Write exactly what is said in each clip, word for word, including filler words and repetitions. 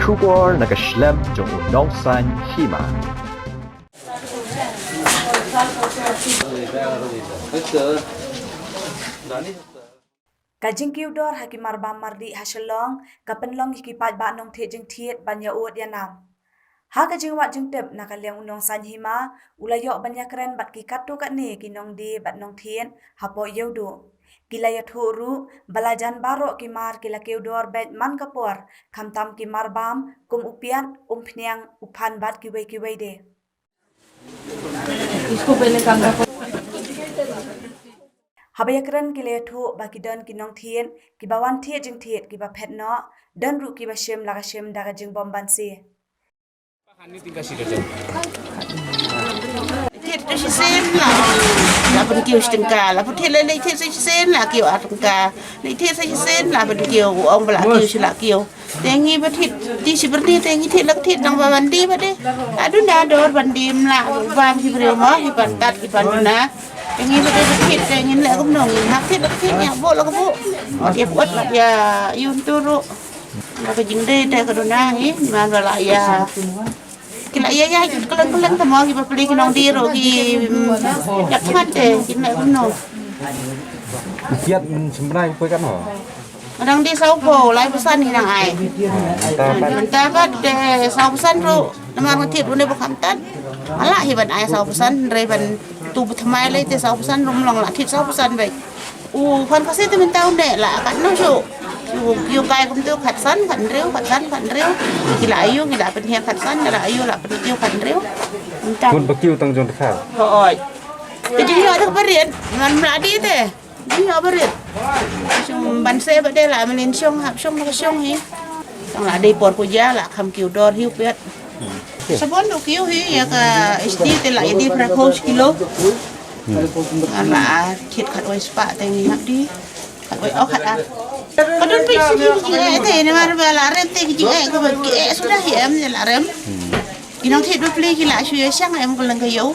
Khubor na ka shlem jong u Nongsaiñ Hima. Ka jingkiew dor ha ki marbam mardih ha Shillong ka pynlong ïa ki paidbah nongthied jingthied ban ïa ud ïa nam. Ha ka jingwad jingtip na ka liang u Nongsaiñ Hima, u la ïoh ban ïakren bad ki katto katne ki nongdie bad nongthied hapoh Ïewduh. Ki la ïathuh ruh ba la jan baroh ki mar ki la kiew dor beit man ka por, khamtam ki marbam kum u piat, umphniang, u phan bad kiwei kiwei de. Haba ïakren ki la ïathuh ba ki don ki nongthied kiba wan thied jingthied kiba phet noh, don ruh kiba shim la ka shim da ka jingbym banse. Thied te shisien la, la pynkiew shi tyngka, la pynthied, la leit thied sa shisien la kiew ar tyngka, leit thied sa shisien la pynkiew, u ong ba la kiew shi la kiew. Te ngi ba thied te shi byrni te ngi thied la ka thied nang ba ban die ba de. Aduna dor ban die mla bam shi briew mo, shi ban tat shi ban duna. Te ngi ba de ba thied te ngin leh kumno, ngin hap thied la ka thied, ïa buh la ka buh. Ïa buh la ïa ïun tu ruh. La ka jingdie te ka duna hi, man ba la ïa. Ki la ïa ïa kylleng kylleng te mo, kiba plie ki nongdie ruh ki, mm, ïa khmat te ki meh kumno. Kiat, mm, sembrai poi kan ho. Nang die saw phew lai percent hi nang ai. Mynta pat, mynta pat te saw percent ruh. Namar nga thied une ba kham tad. Ala hi ban ai saw percent, hynrei ban tu ba thymmai lei te saw percent ruh, ym long la thied saw percent beit. U phan Khasi te mynta une la katno shuh. U kiew kai kumtu khatsan, khathynriew, khatsan, khathynriew. Ki la ïoh, ki la pynhiar khatsan, ki la ïoh la pynkiew khathynriew. Mynta. Bun ba kiew tang jong te kha. Hooid. Te jingïoh te ka barit, man mla die te. Jingïoh barit. Shong ban se ba de la mlien shong, hap shong, hap shong hi. Tang la dei por puja la kham kiew dor hi u piat. Sabon u kiew hi ïa ka H D te la ïa die phra phew shi kilo. Ar la thied khatwei spah te ngi hap die. Khatwei, oh, khatar. Ka don phi shi ki jingeh te namar ba la rem te ki jingeh kaba ki eh suda hi em ne la rem. Ki nongthied ba plie ki la shu ïa shang em ka leng ka ïew.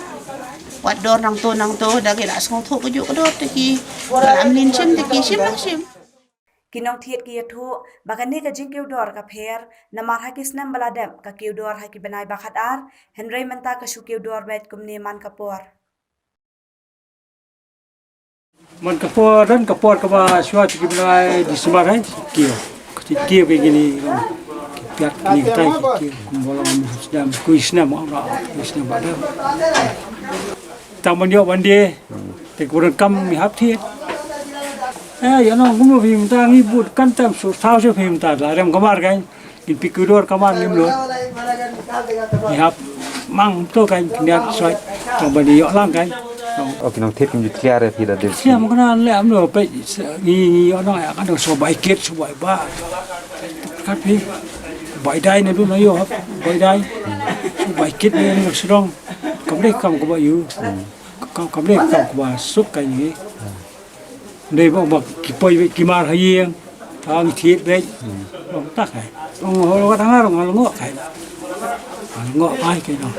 Wat dor nangto nangto da ki la sngewthuh kajuh ka dor te ki la mlien shim te ki shim la shim. Ki nongthied ki ïathuh ba kane ka jingkiew dor ka pher namar ha ki snem ba la dep ka kiew dor ha ki bnai ba khatar, hynrei mynta ka shu kiew dor beit kumne man ka por. Man ka por, don ka por kaba shuwa ki bnai December hi kiew. Ki kiew ki kini ki piat kini ki tai ki kiew kumba long snem, kui snem, ong ra kui snem ba dep. Tang ban ïoh ban die. Te ka donkam ngi hap thied. Eh, ïa nong kumno phi mynta ngi bud kan tam su thaw su phi mynta la rem kamar kan. Ngin phi kiew dor kamar ngim lut. Ngi hap mang to kan khyndiat soi. Tang ban ïoh lang kan. Oh, ki nongthied kim ju clear phi da dep. Siam kana le am lo pe ngi ngi ïoh nong ïa kan so bai kit so bai ba. Kat phi bai dai ne du na ïoh hap bai dai. So bai kit ne ngi sdong. Kam dei kam kaba ïoh. Kam, kam dei kam kaba suk ka ngi. Dei ba, ba ki poi beit ki mar ha ïing. Ta ngi thied beit. Ba ta kai. Ong ho lo ka tang ar nga lo ngok kai. Nga lo ngok ai kai no.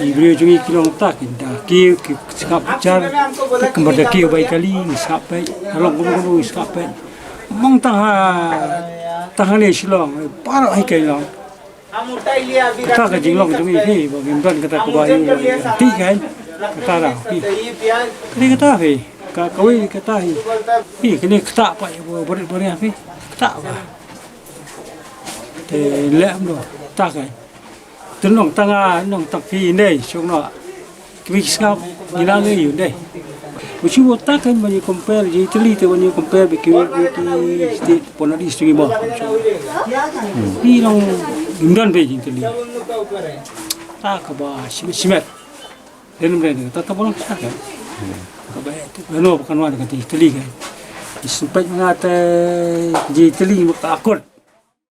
Ki briew jong ngi ki long ta ki da ki, ki sngap jar. Ki kembar da ki bai kali ngi sngap beit. Long kum kum ngi sngap beit. Mong tang ha, tang ha ne Shillong. Baroh hi kai long. Kata ka jinglong jong ngi hi ba ngim don kata kaba ïoh ti kan. Kata da hi. Kane kata hi. Ka kawei kata hi. Hi kane kata pa ïa ba barit barit hi. Kata ba. Te lem do. Ta kan. Te nong tang a nong tang phi nei shong no. Kiwi ki sngap ngi la ngi ïoh dei. U shu ta kan ban ïa compare ji Italy te ban ïa compare bad kiwi ki state pon adi state ba. Ni long ngim don be ji Italy. Ta kaba shimet shimet. Den den ta ta bolong ta kan. Kaba no kan wan kan Italy kan. Sempet ngata ji Italy ka akor.